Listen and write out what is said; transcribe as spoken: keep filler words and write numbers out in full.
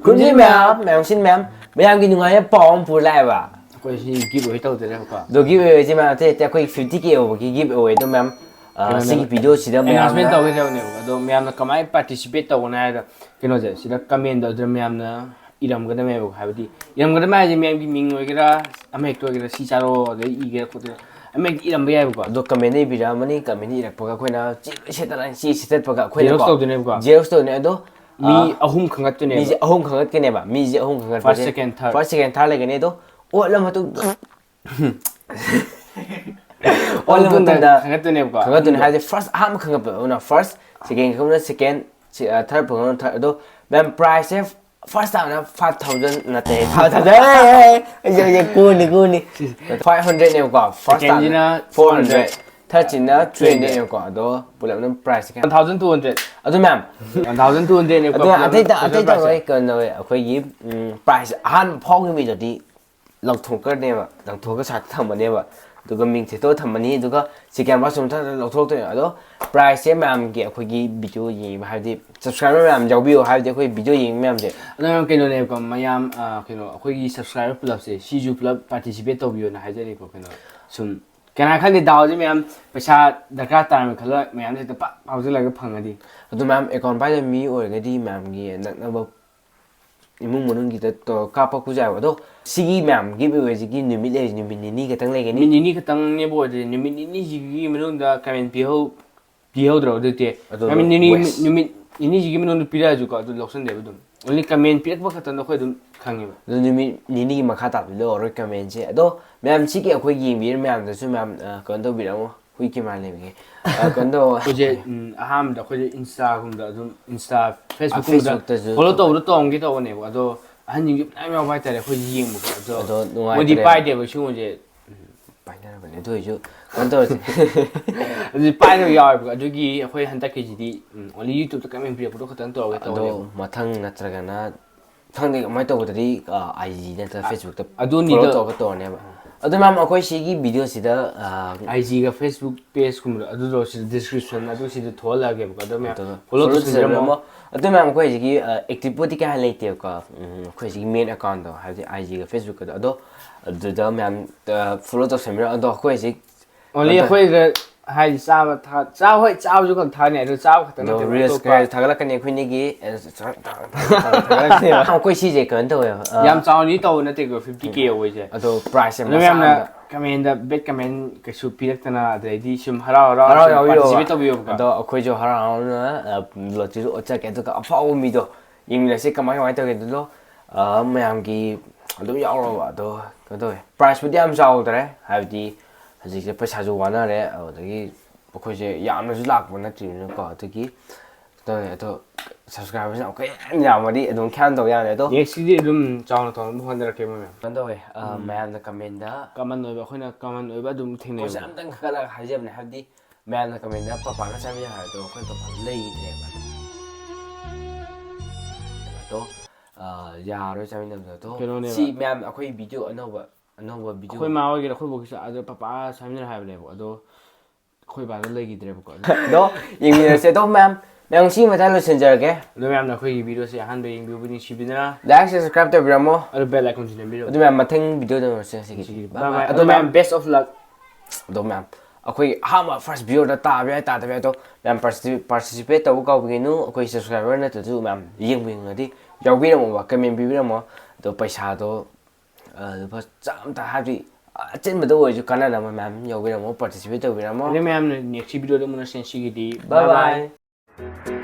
ꯈꯨꯔꯨꯝꯖꯔꯤ ꯃꯌꯥꯝ, ꯃꯌꯥꯝ ꯁꯤꯟ ꯃꯌꯥꯝ, ꯃꯌꯥꯝꯒꯤ ꯅꯨꯡꯉꯥꯏꯕ ꯄꯥꯎ ꯑꯃ ꯄꯨꯔ ꯂꯥꯛꯑꯦꯕ꯫ ꯑꯩꯈꯣꯏ ꯁꯤ ꯒꯤꯐ ꯑꯣꯏ ꯇꯧꯗꯣꯏꯅꯦꯕꯀꯣ꯫ ꯑꯗꯣ ꯒꯤꯐ ꯑꯣꯏꯁꯤ ꯃꯌꯥꯝ ꯑꯇꯩ ꯑꯇꯩ ꯑꯩꯈꯣꯏ ꯐꯤꯐꯇꯤ ꯀꯦ ꯌꯧꯕꯒꯤ ꯒꯤꯐ ꯑꯣꯏꯗꯣ ꯃꯌꯥꯝ꯫ ꯑ, ꯀꯩꯅꯣꯅꯦꯕ? ꯁꯤꯒꯤ ꯚꯤꯗꯤꯑꯣꯁꯤꯗ ꯑꯦꯅꯥꯎꯟꯁꯃꯦꯟ ꯃꯌꯥꯝꯅ ꯇꯧꯒꯦ ꯇꯧꯕꯅꯦꯕ꯫ ꯑꯗꯣ ꯃꯌꯥꯝꯅ ꯀꯃꯥꯏꯅ ꯄꯥꯔꯇꯤꯁꯤꯄꯦꯠ ꯇꯧꯒꯅꯤ ꯍꯥꯏꯗ ꯀꯩꯅꯣꯁꯦ ꯁꯤꯗ ꯀꯃꯦꯟꯗꯣ ꯑꯗꯨꯗ ꯃꯌꯥꯝꯅ ꯏꯔꯝꯒꯗꯕꯅꯦꯕ꯫ ꯍꯥꯏꯕꯗꯤ ꯏꯔꯝꯒꯗꯕ ꯍꯥꯏꯁꯦ ꯃꯌꯥꯝꯒꯤ ꯃꯤꯡ ꯑꯣꯏꯒꯦꯔꯥ ꯑꯃ ꯍꯦꯛꯇ ꯑꯣꯏꯒꯦꯔꯥ ꯁꯤ ꯆꯥꯔꯣ ꯑꯗꯩ ꯏꯒꯦꯔꯥ ꯈꯣꯠꯀꯦꯔꯥ ꯑꯃ ꯍꯦꯛꯇ ꯏꯔꯝꯕ ꯌꯥꯏꯕꯀꯣ꯫ ꯑꯗꯣ ꯀꯃꯦꯟꯗ ꯏꯕꯤꯔꯛꯑꯃꯅꯤ, ꯀꯃꯦꯟꯗ ꯏꯔꯛꯄꯒ ꯑꯩꯈꯣꯏꯅ ꯆꯦ ꯂꯣꯏ ꯁꯦꯠꯇꯅ ꯆꯦ ꯁꯦꯠꯇꯠꯄꯒ ꯖꯦꯔꯣꯛꯁ ꯑꯩꯈꯣꯏꯅꯀꯣ ꯇꯧꯗꯣꯏꯅꯦꯕꯀꯣ꯫ ꯖꯦꯔꯣꯛꯁ ꯇꯧꯗꯣꯏꯅꯦ꯫ ꯑꯗꯣ ꯃꯤ ꯑ, ꯑꯍꯨꯝ ꯈꯪꯒꯠꯇꯣꯏꯅꯦꯕ꯫ ꯃꯤꯁꯦ ꯑꯍꯨꯝ ꯈꯪꯒꯠꯀꯅꯦꯕ꯫ ꯃꯤꯁꯦ ꯑꯍꯨꯝ ꯈꯪꯒꯠꯄꯁꯦ First, second, third. First, second, third ꯂꯩꯒꯅꯤ꯫ ꯑꯗꯣ ꯑꯣꯠꯂ ꯃꯇꯨꯡꯗ ꯑꯣꯠꯂ ꯑꯣꯠꯂ ꯃꯇꯨꯡꯗ ꯃꯇꯨꯡꯗ ꯈꯪꯒꯠꯇꯣꯏꯅꯦꯕꯀꯣ꯫ ꯈꯪꯒꯠꯇꯣꯏꯅꯦ ꯍꯥꯏꯗꯤ ꯐꯥꯔꯁ ꯑꯍꯥꯟꯕ ꯈꯪꯒꯠꯄ ꯑꯗꯨꯅ ꯐꯥꯔꯁ, ꯁꯦꯀꯦꯟ ꯈꯪꯒꯠꯄꯅ ꯁꯦꯀꯦꯟ, ꯊꯥꯔꯠ ꯐꯪꯒꯠꯄꯅ ꯊꯥꯔꯠ꯫ ꯑꯗꯣ ꯃꯦꯝ ꯄ꯭ꯔꯥꯏꯁꯁꯦ ꯐꯥꯔꯁ ꯇꯥꯕꯅ ꯐꯥꯏꯚ ꯊꯥꯎꯖꯟ ꯅꯠꯇꯦ, ꯐꯥꯏꯚ ꯊꯥꯎꯖꯟ ꯑꯩꯁꯦ ꯀꯨꯟꯅꯤ ꯀꯨꯟꯅꯤ ꯐꯥꯏꯚ ꯍꯟꯗ꯭ꯔꯦꯠꯅꯦꯕꯀꯣ꯫ ꯐꯥꯔꯁ ꯁꯦꯀꯦꯟꯁꯤꯅ ꯇꯥꯕꯅ ꯐꯣꯔ ꯍꯟꯗ꯭ꯔꯦꯠ, ꯊꯥꯔꯠꯁꯤꯅ ꯊ꯭ꯔꯤ ꯍꯟꯗ꯭ꯔꯦꯠꯅꯦꯕꯀꯣ꯫ ꯑꯗꯣ ꯄꯨꯂꯞꯅ ꯄ꯭ꯔꯥꯏꯁꯁꯦ ꯀꯌꯥ? One thousand two hundred꯫ ꯑꯗꯨ ꯃꯦꯝ One thousand two hundred ꯅꯦꯕꯀꯣ꯫ ꯑꯗꯨ ꯑꯇꯩ ꯑꯇꯩ ꯇꯧꯔꯣꯏ꯫ ꯀꯩꯅꯣ ꯑꯩꯈꯣꯏꯒꯤ ꯄ꯭ꯔꯥꯏꯁ ꯑꯍꯥꯟꯕ ꯐꯥꯎꯈꯤꯕ ꯃꯤꯗꯨꯗꯤ ꯂꯧꯊꯣꯛꯈ꯭ꯔꯅꯦꯕ, ꯂꯧꯊꯣꯛꯑꯒ ꯁꯥꯏꯠꯇ ꯊꯝꯃꯅꯦꯕ꯫ ꯑꯗꯨꯒ ꯃꯤꯡ ꯊꯦꯠꯇꯣꯛꯑ ꯊꯝꯃꯅꯤ꯫ ꯑꯗꯨꯒ ꯁꯦꯀꯦꯟ ꯐꯥꯔꯁ ꯃꯊꯪꯗ ꯂꯧꯊꯣꯔꯛꯇꯣꯏꯅꯦ꯫ ꯑꯗꯣ ꯄ꯭ꯔꯥꯏꯁꯁꯦ ꯃꯌꯥꯝꯒꯤ ꯑꯩꯈꯣꯏꯒꯤ ꯚꯤꯗꯤꯑꯣ ꯌꯦꯡꯉꯤꯕ ꯍꯥꯏꯕꯗꯤ ꯁꯕꯁꯀ꯭ꯔꯥꯏꯕꯔ ꯃꯌꯥꯝ ꯌꯥꯎꯕꯤꯌꯨ ꯍꯥꯏꯕꯗꯤ ꯑꯩꯈꯣꯏ ꯚꯤꯗꯤꯑꯣ ꯌꯦꯡꯉꯤ ꯃꯌꯥꯝꯁꯦ꯫ ꯑꯗꯣ ꯃꯌꯥꯝ ꯀꯩꯅꯣꯅꯦꯕꯀꯣ, ꯃꯌꯥꯝ ꯑ, ꯀꯩꯅꯣ ꯑꯩꯈꯣꯏꯒꯤ ꯁꯕꯁꯀ꯭ꯔꯥꯏꯕꯔ ꯄꯨꯂꯞꯁꯦ ꯁꯤꯁꯨ ꯄꯨꯂꯞ ꯄꯥꯔꯇꯤꯁꯤꯄꯦꯠ ꯇꯧꯕꯤꯌꯣꯅ ꯍꯥꯏꯖꯔꯤꯀꯣ꯫ ꯀꯩꯅꯣ ꯁꯨꯝ ꯀꯅꯥ ꯈꯪꯗꯦ, ꯗꯥꯎꯁꯦ ꯃꯌꯥꯝ ꯄꯩꯁꯥ ꯗꯔꯀꯥꯔ ꯇꯥꯔꯝꯃꯦ ꯈꯜꯂꯣ, ꯃꯌꯥꯝꯁꯦ ꯍꯦꯛꯇ ꯄꯥꯛ ꯐꯥꯎꯖꯤꯜꯂꯒ ꯐꯪꯉꯗꯤ꯫ ꯑꯗꯨ ꯃꯌꯥꯝ ꯑꯦꯀꯥꯎꯟ ꯄꯥꯏꯗꯕ ꯃꯤ ꯑꯣꯏꯔꯒꯗꯤ ꯃꯌꯥꯝꯒꯤ ꯅꯛꯅꯕ ꯏꯃꯨꯡ ꯃꯅꯨꯡꯒꯤꯗ ꯇꯧꯔꯒ ꯀꯥꯞꯄꯛꯄꯁꯨ ꯌꯥꯏꯕ꯫ ꯑꯗꯣ ꯁꯤꯒꯤ ꯃꯌꯥꯝ ꯒꯤꯐ ꯑꯦꯋꯦꯁꯤꯒꯤ ꯅꯨꯃꯤꯠ ꯂꯩꯔꯤꯁꯦ ꯅꯨꯃꯤꯠ ꯅꯤꯅꯤ ꯈꯛꯇꯪ ꯂꯩꯒꯅꯤ꯫ ꯅꯨꯃꯤꯠ ꯅꯤꯅꯤ ꯈꯛꯇꯪꯅꯦꯕ ꯑꯣꯏꯗꯣꯏꯁꯦ꯫ ꯅꯨꯃꯤꯠ ꯅꯤꯅꯤꯁꯤꯒꯤ ꯃꯅꯨꯡꯗ ꯀꯃꯦꯟ ꯄꯤꯍꯧ ꯄꯤꯍꯧꯗ꯭ꯔꯣ ꯑꯗꯨꯗꯤ? ꯑꯗꯣ ꯅꯨꯃꯤꯠ ꯅꯤꯅꯤ waste꯫ ꯅꯨꯃꯤꯠ ꯅꯤꯅꯤꯁꯤꯒꯤ ꯃꯅꯨꯡꯗ ꯄꯤꯔꯛꯑꯁꯨꯀꯣ ꯑꯗꯨ ꯂꯧꯁꯟꯗꯦꯕ ꯑꯗꯨꯝ꯫ ꯑꯣꯟꯂꯤ ꯀꯃꯦꯟ ꯄꯤꯔꯛꯄ ꯈꯛꯇꯪꯗ ꯑꯩꯈꯣꯏ ꯑꯗꯨꯝ ꯈꯪꯉꯦꯕ꯫ ꯑꯗꯣ ꯅꯨꯃꯤꯠ ꯅꯤꯅꯤꯒꯤ ꯃꯈꯥ ꯇꯥꯕꯗꯤ ꯂꯧꯔꯔꯣꯏ ꯀꯃꯦꯟꯁꯦ꯫ ꯑꯗꯣ ꯃꯌꯥꯝ ꯁꯤꯒꯤ ꯑꯩꯈꯣꯏ ꯌꯦꯡꯕꯤꯔ ꯃꯌꯥꯝꯗꯁꯨ ꯃꯌꯥꯝ ꯑ, ꯀꯩꯅꯣ ꯇꯧꯕꯤꯔꯛꯑꯣ꯫ ꯍꯨꯏ ꯀꯦꯃꯥ ꯂꯩꯕꯒꯤ ꯑ, ꯀꯩꯅꯣ ꯇꯧꯕ ꯑꯩꯈꯣꯏꯁꯦ ꯎꯝ, ꯑꯍꯥꯟꯕꯗ ꯑꯩꯈꯣꯏꯁꯦ ꯏꯟꯁꯇꯥꯒꯨꯝꯕꯗ ꯑꯗꯨꯝ ꯏꯟꯁꯇꯥ ꯐꯦꯁꯕꯨꯛꯀꯨꯝꯕꯗ Facebookꯇꯁꯨ ꯐꯣꯂꯣ ꯇꯧꯕꯗꯣ ꯇꯧꯔꯝꯒꯦ ꯇꯧꯕꯅꯦꯕ꯫ ꯑꯗꯣ ꯑꯍꯟꯁꯤꯡꯁꯨ ꯐꯅꯌꯥꯝ ꯌꯥꯎꯕ ꯍꯥꯏꯇꯥꯔꯦ ꯑꯩꯈꯣꯏ ꯌꯦꯡꯕꯗꯣ꯫ ꯑꯗꯣ ꯑꯗꯣ ꯅꯨꯡꯉꯥꯏꯇ꯭ꯔꯦ꯫ ꯃꯣꯏꯗꯤ ꯄꯥꯏꯗꯦꯕ ꯁꯤꯒꯨꯝꯕꯁꯦ꯫ ꯄꯥꯏꯅꯔꯕꯅꯦ꯫ ꯑꯗꯨ ꯑꯣꯏꯔꯁꯨ ꯀꯩꯅꯣ ꯇꯧꯔꯁꯦ꯫ ꯑꯗꯨꯗꯤ ꯄꯥꯏꯗꯕ ꯌꯥꯎꯋꯦꯕꯀꯣ꯫ ꯑꯗꯨꯒꯤ ꯑꯩꯈꯣꯏ ꯍꯟꯗꯛꯀꯤꯁꯤꯗꯤ ꯎꯝ, ꯑꯣꯟꯂꯤ ꯌꯨꯇ꯭ꯌꯨꯕꯇ ꯀꯃꯦꯟ ꯄꯤꯔꯛꯄꯗꯣ ꯈꯛꯇꯪ ꯇꯧꯔꯒꯦ ꯑꯗꯣ ꯇꯧꯕꯅꯦꯕ꯫ ꯃꯊꯪ ꯅꯠꯇ꯭ꯔꯒꯅ ꯈꯪꯗꯦ ꯀꯃꯥꯏꯅ ꯇꯧꯕꯗꯗꯤ ꯑꯥꯏ ꯖꯤ ꯅꯠꯇ꯭ꯔꯒ ꯐꯦꯁꯕꯨꯛꯇ ꯑꯗꯨꯅꯤꯗ- ꯐꯣꯂꯣ ꯇꯧꯔꯒ ꯇꯧꯔꯅꯦꯕ꯫ ꯑꯗꯨ ꯃꯌꯥꯝ ꯑꯩꯈꯣꯏ ꯁꯤꯒꯤ ꯚꯤꯗꯤꯑꯣꯁꯤꯗ ꯑꯥꯏ ꯖꯤꯒ ꯐꯦꯁꯕꯨꯛ ꯄꯦꯖꯀꯨꯝꯕꯗꯣ ꯑꯗꯨꯗꯣ ꯁꯤꯗ ꯗꯤꯁꯀ꯭ꯔꯤꯞꯁꯟ ꯑꯗꯨ ꯁꯤꯗ ꯊꯣꯛꯍꯜꯂꯛꯑꯒꯦꯕꯀꯣ꯫ ꯑꯗꯣ ꯃꯌꯥꯝ ꯐꯣꯂꯣ ꯇꯧꯁꯤꯟꯕꯤꯔꯝꯃꯣ꯫ ꯑꯗꯨ ꯃꯌꯥꯝ ꯑꯩꯈꯣꯏ ꯍꯧꯖꯤꯛꯀꯤ ꯑꯦꯛꯇꯤꯚꯄꯨꯗꯤ ꯀꯌꯥ ꯂꯩꯇꯦꯕꯀꯣ꯫ ꯎꯝ, ꯑꯩꯈꯣꯏ ꯍꯧꯖꯤꯛꯀꯤ ꯃꯦꯟ ꯑꯦꯀꯥꯎꯟꯗꯣ, ꯍꯥꯏꯕꯗꯤ ꯑꯥꯏ ꯖꯤꯒ ꯐꯦꯁꯕꯨꯛꯀꯗꯣ, ꯑꯗꯣ ꯑꯗꯨꯗ ꯃꯌꯥꯝ ꯐꯣꯂꯣ ꯇꯧꯁꯟꯕꯤꯔꯣ꯫ ꯑꯗꯣ ꯑꯩꯈꯣꯏ ꯍꯧꯖꯤꯛ ꯑꯣꯟꯂꯤ ꯑꯩꯈꯣꯏꯗ ꯍꯥꯏꯗꯤ ꯆꯥꯕ ꯊꯥ- ꯆꯥꯕ ꯍꯣꯏ, ꯆꯥꯕꯁꯨ ꯈꯛ ꯊꯥꯅꯤ, ꯑꯗꯣ ꯆꯥꯕ ꯈꯛꯇ ꯅꯠꯇꯦꯕ, ꯔꯤꯜꯁ ꯑꯇꯣꯞꯄ- ꯊꯥꯒꯠꯂꯛꯀꯅꯤ ꯑꯩꯈꯣꯏꯅꯤꯒꯤ꯫ ꯑꯦ, ꯊꯥꯒꯠꯂꯛꯀꯅꯤ꯫ ꯑꯩꯈꯣꯏ ꯁꯤꯁꯦ ꯀꯩꯅꯣ ꯇꯧꯋꯦꯕ, ꯑ, ꯌꯥꯝ ꯆꯥꯎꯅꯗꯤ ꯇꯧꯕ ꯅꯠꯇꯦꯀꯣ, ꯐꯤꯐꯇꯤ ꯀꯦ ꯌꯧꯕꯩꯁꯦ꯫ ꯑꯗꯣ ꯄ꯭ꯔꯥꯏꯁ ꯌꯥꯝ ꯑꯗꯣ ꯃꯆꯥ ꯃꯌꯥꯝꯅ ꯑꯃꯗ꯫ ꯀꯃꯦꯟꯗ ꯕꯦꯠ ꯀꯃꯦꯟ ꯀꯩꯁꯨ ꯄꯤꯔꯛꯇꯅ, ꯑꯗꯩꯗꯤ ꯁꯨꯝ ꯍꯔꯥꯎ ꯍꯔꯥꯎ ꯍꯔꯥꯎ ꯁꯨꯝ ꯌꯥꯎꯕꯤꯔꯣ꯫ ꯄꯥꯔꯇꯤꯁꯤꯄꯦꯠ ꯇꯧꯕꯤꯌꯣꯕꯀꯣ꯫ ꯑꯗꯣ ꯑꯩꯈꯣꯏꯁꯨ ꯍꯔꯥꯎ ꯍꯔꯥꯎꯅ, ꯑ, ꯂꯣꯇ꯭ꯔꯤꯁꯨ ꯑꯣꯠꯆꯒꯦ, ꯑꯗꯨꯒ ꯑꯐꯥꯎꯕ ꯃꯤꯗꯣ ꯌꯦꯡꯃꯤꯟꯅꯁꯤ ꯀꯃꯥꯏ ꯀꯃꯥꯏꯅ ꯇꯧꯒꯦ ꯑꯗꯨꯗꯣ, ꯑ, ꯃꯌꯥꯝꯒꯤ ꯑꯗꯨꯝ ꯌꯥꯎꯔꯣꯕ꯫ ꯑꯗꯣ ꯀꯩꯅꯣ ꯇꯧꯋꯦ, ꯄ꯭ꯔꯥꯏꯁꯄꯨꯗꯤ ꯌꯥꯝ ꯆꯥꯎꯗ꯭ꯔꯦ, ꯍꯥꯏꯕꯗꯤ ꯍꯧꯖꯤꯛꯁꯦ ꯄꯩꯁꯥꯁꯨ ꯋꯥꯅꯔꯦ, ꯑꯗꯨꯗꯒꯤ ꯑꯩꯈꯣꯏꯁꯦ ꯌꯥꯝꯅꯁꯨ ꯂꯥꯛꯄ ꯅꯠꯇ꯭ꯔꯤꯕꯅꯤꯅꯀꯣ꯫ ꯑꯗꯨꯒꯤ ꯇꯧꯋꯦ꯫ ꯑꯗꯣ ꯁꯕꯁꯀ꯭ꯔꯥꯏꯕꯔꯁꯤꯅ ꯑꯃꯨꯛꯀ ꯍꯦꯟꯅ ꯌꯥꯝꯃꯗꯤ ꯑꯗꯨꯝ ꯈ꯭ꯌꯥꯟ ꯇꯧ ꯌꯥꯅꯤ꯫ ꯑꯗꯣ ꯅꯦꯛꯁꯀꯤꯗꯤ ꯑꯗꯨꯝ ꯆꯥꯎꯅ ꯇꯧꯅꯕ ꯍꯣꯠꯅꯔꯛꯀꯦ ꯃꯣꯏ ꯃꯌꯥꯝ꯫ ꯀꯩꯅꯣ ꯇꯧꯋꯦ, ꯑ, ꯃꯌꯥꯝꯅ ꯀꯃꯦꯟꯗ ꯀꯃꯟ ꯑꯣꯏꯕ, ꯑꯩꯈꯣꯏꯅ ꯀꯃꯟ ꯑꯣꯏꯕ ꯑꯗꯨꯝ ꯄꯣꯠꯁꯦ ꯊꯦꯡꯅꯩꯕ꯫ ꯑꯝꯇꯪ ꯈꯜꯂꯒ ꯍꯥꯏꯖꯕꯅꯦ, ꯍꯥꯏꯕꯗꯤ ꯃꯌꯥꯝꯅ ꯀꯃꯦꯟꯗ ꯄꯄꯥꯒ ꯆꯥꯃꯤꯟꯅ ꯍꯥꯏꯕꯗꯣ ꯑꯩꯈꯣꯏ ꯄꯄꯥ ꯂꯩꯈꯤꯗ꯭ꯔꯦꯕ꯫ ꯑꯗꯣ, ꯑ, ꯌꯥꯔꯣꯏ ꯆꯥꯃꯤꯟꯅꯕꯗꯣ꯫ ꯑꯗꯣ ꯀꯩꯅꯣꯅꯦꯕ꯫ ꯁꯤ ꯃꯌꯥꯝ ꯑꯩꯈꯣꯏ ꯚꯤꯗꯤꯑꯣ ꯑꯅꯧꯕ, ꯑꯅꯧꯕ ꯚꯤꯗꯤꯑꯣ ꯑꯩꯈꯣꯏ ꯃꯥ ꯍꯣꯏꯒꯤꯗ ꯑꯩꯈꯣꯏ ꯕꯣꯛꯀꯤꯁꯨ ꯑꯗꯣ ꯄꯄꯥ ꯆꯥꯃꯤꯟꯅꯔꯦ ꯍꯥꯏꯕꯅꯦꯕ, ꯑꯗꯣ ꯑꯩꯈꯣꯏ ꯕꯥꯗꯣ ꯂꯩꯈꯤꯗ꯭ꯔꯦꯕꯀꯣ꯫ ꯑꯗꯣ ꯑꯗꯣ ꯌꯦꯡꯃꯤꯟꯅꯔꯁꯦ꯫ ꯑꯗꯣ ꯃꯌꯥꯝ, ꯃꯌꯥꯝ ꯁꯤ ꯃꯇꯥꯡ ꯂꯣꯏꯁꯤꯟꯖꯔꯒꯦ꯫ ꯑꯗꯣ ꯃꯌꯥꯝꯅ ꯑꯩꯈꯣꯏꯒꯤ ꯚꯤꯗꯤꯑꯣꯁꯦ ꯑꯍꯥꯟꯕ ꯌꯦꯡꯕꯤꯕ ꯅꯤꯡꯁꯤꯕꯤꯗꯅ ꯂꯥꯏꯛ, ꯁꯕꯁꯀ꯭ꯔꯥꯏꯕ ꯇꯧꯕꯤꯔꯝꯃꯣ꯫ ꯑꯗꯨ ꯕꯦꯜ ꯑꯥꯏꯀꯣꯟꯁꯤ ꯅꯝꯕꯤꯔꯝꯃꯣ꯫ ꯑꯗꯨ ꯃꯌꯥꯝ ꯃꯊꯪ ꯚꯤꯗꯤꯑꯣꯗ ꯎꯅꯔꯁꯦ ꯉꯁꯤꯒꯤꯗꯤ꯫ ꯉꯁꯤꯒꯤꯗꯤ Bye bye bye꯫ bye꯫ ꯑꯗꯣ ꯑꯗꯣ ꯃꯌꯥꯝ ꯃꯌꯥꯝ best of luck꯫ ꯑꯗꯣ ꯃꯌꯥꯝ ꯑꯩꯈꯣꯏ ꯑꯍꯥꯟꯕ ꯐꯥꯔꯁ ꯚꯤꯗꯤꯑꯣꯗ ꯇꯥꯕ ꯌꯥꯏ ꯇꯥꯗꯕ ꯌꯥꯏ꯫ ꯑꯗꯣ ꯃꯌꯥꯝ ꯄꯥꯔꯇꯤꯁꯤꯄꯦꯠ ꯇꯧꯕ ꯀꯥꯎꯕꯤꯒꯅꯨ꯫ ꯑꯩꯈꯣꯏ ꯁꯕꯁꯀ꯭ꯔꯥꯏꯕꯔ ꯅꯠꯇ꯭ꯔꯁꯨ ꯃꯌꯥꯝ ꯌꯦꯡꯕ ꯌꯦꯡꯉꯗꯤ ꯌꯥꯎꯕꯤꯔꯝꯃꯣꯕ, ꯀꯃꯦꯟ ꯄꯤꯕꯤꯔꯝꯃꯣ꯫ ꯑꯗꯣ ꯄꯩꯁꯥꯗꯣ, ꯑ, ꯂꯨꯄꯥ ꯆꯥꯝꯃꯇ, ꯍꯥꯏꯕꯗꯤ ꯑꯆꯤꯟꯕꯗ ꯑꯣꯏꯔꯁꯨ ꯀꯥꯟꯅꯅꯕ ꯃꯌꯥꯝ ꯌꯥꯎꯕꯤꯔꯝꯃꯣ, ꯄꯥꯔꯇꯤꯁꯤꯄꯦꯠ ꯇꯧꯕꯤꯔꯝꯃꯣ꯫ ꯑꯗꯨ ꯃꯌꯥꯝꯅ ꯅꯦꯛꯁꯀꯤ ꯚꯤꯗꯤꯑꯣꯗ ꯑꯃꯨꯛ ꯎꯅꯁꯦ꯫ ꯉꯁꯤꯒꯤꯗꯤ Bye bye꯫